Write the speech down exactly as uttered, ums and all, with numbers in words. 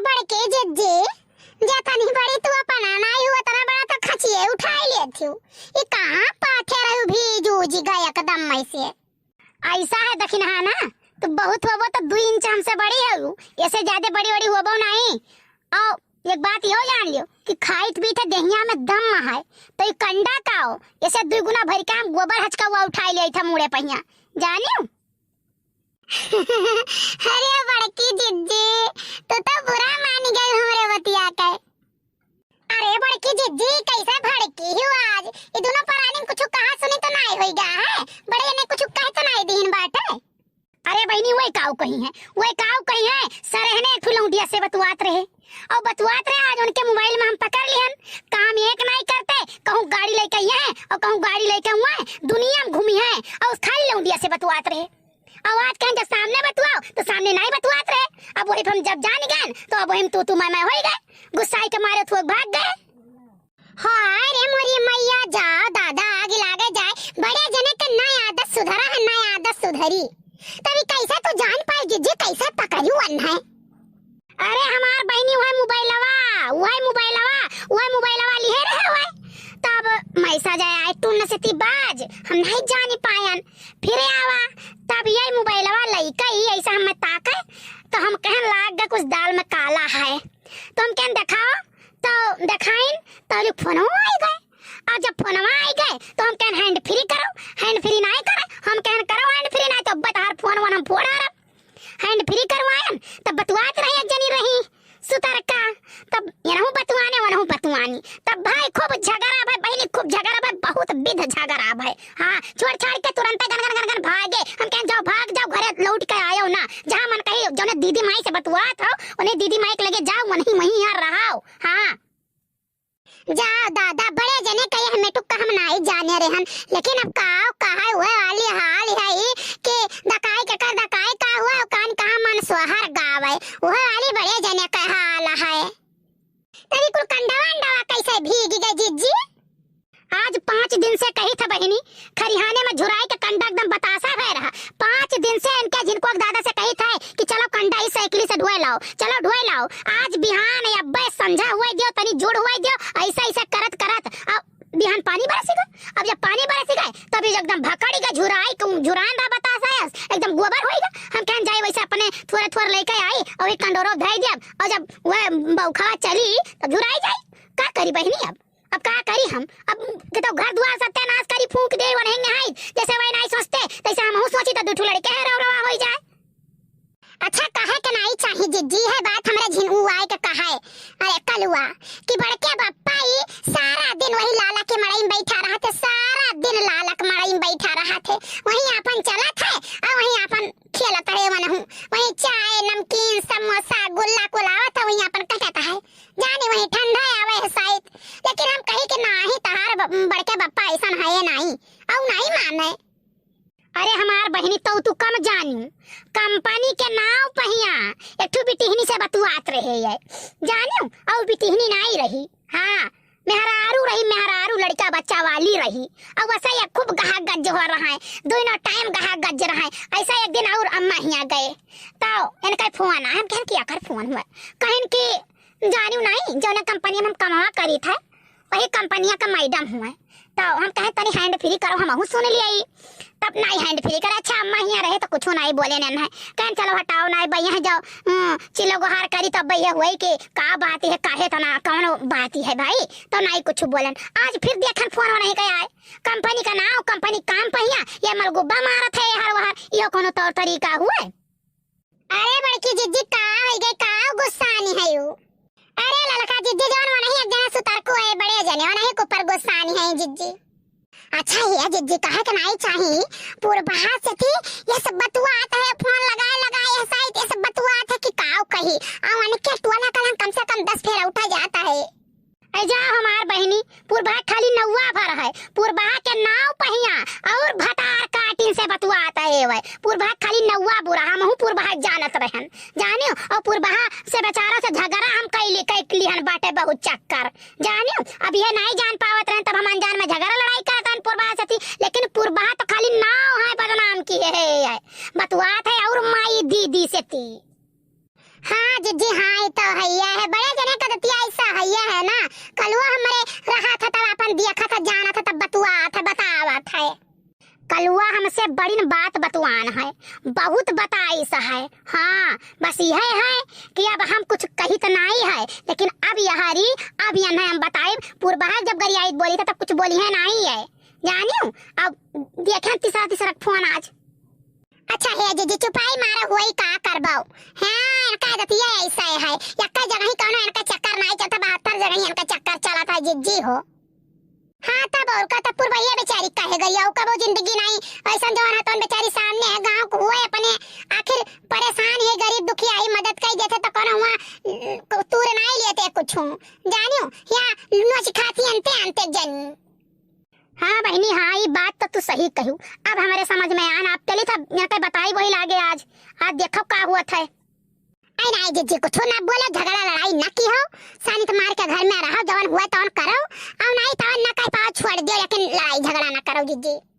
बड़की जिज्जी, जेतनी बड़ी तू अपना नाई हो, ओतना बड़ा तो खचिए उठाई लेत हो। ई कहाँ पाथे रहू, भीज उज गए एकदम में से। ऐसा है दखिनहा ना, तू बहुत होबो तो दुई इंच हमसे बड़ी हो, ऐसे ज्यादा बड़ी बड़ी होबो नहीं। और एक बात यो जान लियो कि खाइत पीते देहिया में दम है, तो ई कंडा का हो, ऐसे दुई गुना भर के हम गोबर हचका हुआ उठाई ले था मुड़े पहिया, जानियो। अरे बड़की जिज्जी, तू तो बुरा मान गई हमरे बतिया के। अरे बड़की जिज्जी, कैसे भड़की हो आज? ई दोनों परानी कुछ कहा सुनी तो नाई होई गा है? बड़े ने कुछ कह तो नाई दीन बाटे? अरे बहिनी, वही काऊ कही है, वही काऊ कही है, सरहने एक ठो लौंडिया से बतुआत रहे। और बतुआत रहे, आज उनके मोबाइल में हम पकड़ लिहन, काम एक नाई करते, कहूँ गाड़ी लेके आई है और कहूँ गाड़ी लेके हुआ है, दुनिया में घूमी है और उस खाली लौंडिया से बतुआत रहे। और आज कहें जब सामने बतुआओ तो सामने नाई बतुआत रहे। अब वही हम जब जान गए तो अब वही तू तू मैं मैं होई गए, गुस्साई के मारे थोक भाग गए। हाय रे मोरी मैया, जाओ दादा, आग लागे जाए, बड़े जने के नई आदत सुधरा है, नई आदत सुधरी। तभी कैसे तू जान पाए जिज्जी, कैसे पकड़ी वन है? अरे हमार बहिनी वही मोबाइलवा, वही मोबाइलवा, वही मोबाइलवा लिहे रहे वही। तब मैसेज आए टुन्न से ती बाज, हम नहीं जानी पायन। फिर आवा, तब यही मोबाइलवा लइका ही ऐसा हमें ताके, तो हम कहन लाग गए कुछ दाल में काला है। तो हम कहन देखाओ, तो देखाइन, तो फोन आई गए। और जब फोनवा आई गए तो हम कहन हैंड फ्री करो, हैंड फ्री नाई करे, हम कहन करो हैंड फ्री नाई तो बतहार फोन वन हम फोड़ा रहा। हैंड फ्री करवायन तब बतुआत रही, एक जनी रही सुतरका, तब यनहु बतुआने वनहु बतुआनी, तब भाई खूब झगड़ा भाई, बहिनी खूब झगड़ा भाई, बहुत विध झगड़ा भाई। हाँ, छोड़ छाड़ के तुरंत गन गन गन गन भागे। हम कहन जाओ भाग जाओ, घरे लौट के आयो ना, जहाँ मन कही जौने दीदी माई से बतुआत हो उन्हें दीदी माई के लगे जाओ, वहीं वहीं यहाँ रहो। हाँ। जाओ दादा, बड़े जने कहे हमें तो हम नाई जाने रहन, लेकिन अब का कहा हुए वाली हाल है ई कि दकाई के कर दकाई का हुआ, कान कहाँ मन सोहर गावे, वह वाली बड़े जने का हाल है। तभी कुल कंडवा अंडवा कैसे भीग गए जिज्जी? आज पाँच दिन से कही था बहिनी, खरिहाने में झुराई के कंडा एकदम बतासा भय रहा। पाँच दिन से इनके झिनको के दादा से कही था कि चलो कंडा इस साइकिल से ढोए लाओ, चलो ढोए लाओ। आज बिहान अब्बे संझा हुए दियो, तनी जुड़ हुए दियो, ऐसा ऐसा करत करत अब बिहान पानी बरसी गए। अब जब पानी बरसी गए तब ये एकदम भकड़ी के झुराई के झुरान रहा बतासा है, एकदम गोबर होई गए। हम कहन जाए वैसे अपने थोड़े थोड़े लेके आई और एक कंडोरो धर दिया, और जब वह बौखवा चली तो झुराई जाई। का करी बहिनी अब? अब का करी हम? अब के तो घर दुआर सत्यानाश करी, फूंक दे, वनहेंगे हाई। जैसे वही नाई सोचते, तैसे हमहू सोची तो दू ठो लड़के हैं, रव रवा होई जाए। अच्छा, कहे के नाई चाही जिज्जी, है बात हमरे झिन उ आए के कहे। अरे कलुआ, कि बड़के बप्पा ई सारा दिन वही लाला के मड़ई में बैठा रहत है, सारा दिन लाला के मड़ई में बैठा रहत है, वहीं आपन चलत है और वहीं आपन खेलत है, वनहू वहीं चाय, नमकीन, समोसा, गुल्ला कुल आवत है, वहीं आपन कटत है। जाने वही ठंडा आवे है शायद, लेकिन हम कही कि नाही, तहार ब-, बड़के बप्पा ऐसन है नाही, अउ नाही माने। अरे हमार बहिनी, तो तू कम जानी, कंपनी के नाव पहिया एक ठो बिटिहनी से बतुआत रहे है, जानियो, अउ बिटिहनी नाही रही, हाँ, मेहरारू रही, मेहरारू लड़का बच्चा वाली रही, अउ वैसे ये खूब गहा गज हो रहा है, दोनों टाइम गहा गज रहा है। ऐसा एक दिन और अम्मा हियाँ गए, तो इनका फोन आया, हम कहन कि आकर फोन हुआ, कहन कि जानियो नाही, जौने कंपनी में हम कमवा करी थे, वही कंपनिया का मैडम हुए। तो हम कहे, "तनी हैंड फ्री करो, हमहू सुन लिया ई।" तब नाही हैंड फ्री करे। अच्छा, अम्मा हियाँ रहे तो कुछ नाही बोले ने, नहीं कहें, "चलो हटाओ, नाही भैया जाओ, हम्म, चिल्लो गुहार करी।" तब भैया हुए कि का बात है, काहे तना, कौन बात है भाई? तो नाही कुछ बोलन। आज फिर देखन फोन नहीं गया है, कंपनी का नाव, कंपनी काम पहिया, ये मलगुब्बा मारत है हर वहर, यो कोनो तौर तरीका हुए? अरे बड़की जिज्जी, का होई गए, का गुस्सानी है यू? अरे ललका जिज्जी, जौन वनही एक जना सुतरकू है, बड़े जने वनही के ऊपर गुस्सानी है जिज्जी। अच्छा ये जिज्जी, कहे के नाई चाही, पुरबहा से थी ये सब बतुआत है, फोन लगाए लगाए ये साइड ये सब बतुआत है कि काव कही, आ उनके टोला कलम कम से कम दस फेरा उठा जाता है। ऐ जा हमार बहिनी, पुरबहा खाली नौवा भर है, पुरबहा के नाव पहिया और भतार काटिन से बतुआत है वै। पुरबहा खाली नौवा बुरा, हमहू पुरबहा जानत रहन, जानियो, और पुरबहा से बेचारा से झगड़ा हम कैली, कैक लिहन बाटे बहुत चक्कर, जानियो। अब ये नहीं जान पावत रहन, तब हम अनजान में झगड़ा लड़ाई करत रहन पुरबहा से थी, लेकिन पुरबहा तो खाली नाव है बदनाम की है, है, है। बतुआत है और माई दीदी से थी। हाँ जिज्जी, हाँ, ई तो हइया है, बड़े जने क दतिया ऐसा हइया है ना। कलुआ हमरे रहत है तब आपन देखत है, जानत है, तब बतुआत है, बतावत है। कलुआ हमसे बड़िन बात बतुआन है, बहुत बताइस है। हाँ, बस यह है कि अब हम कुछ कहित नाहीं है, लेकिन अब यहरी, अब यन्है हम बताइब। पूर्वहर जब गरियाइत बोली था तब कुछ बोली है नाहीं है, जानियो। अब देखेन तीसरा, तीसरा फोन आज। अच्छा हे जिज्जी, चुपाई मारा हुई का करबो? हाँ, इनका आदतिया ऐसा है, यक्का जगह ही कौनो इनका चक्कर नाहीं चलता, बहत्तर जगह ही इनका चक्कर चलत है जिज्जी हो। हाँ, तब और का, तब पुरवैया बेचारी काहे गरिया, ओका वो जिंदगी नाहीं, ऐसन जवन है तौन बेचारी सामने है, गाँव को हुए अपने, आखिर परेशान है, गरीब दुखिया है, मदद कई देते तो कौनो हुआ, उम, तूर नाहीं लेते कुछ, जानियो, या नोच खाती अंते अंते जन। हाँ बहिनी, हाँ, ई बात तो तू सही कहू। अब हमरे समझ में आन, आप चली था, यहाँ के बताई वही लागे आज। आज देखो का हुआ था। आई नाहीं जिज्जी, कुछ ना बोलो, झगड़ा लड़ाई ना की हो, शांत मार के घर में रहो, जवन हुआ तवन करो, और नाहीं तवन ना कह पाओ, छोड़ दियो, लेकिन लड़ाई झगड़ा ना करो जिज्जी।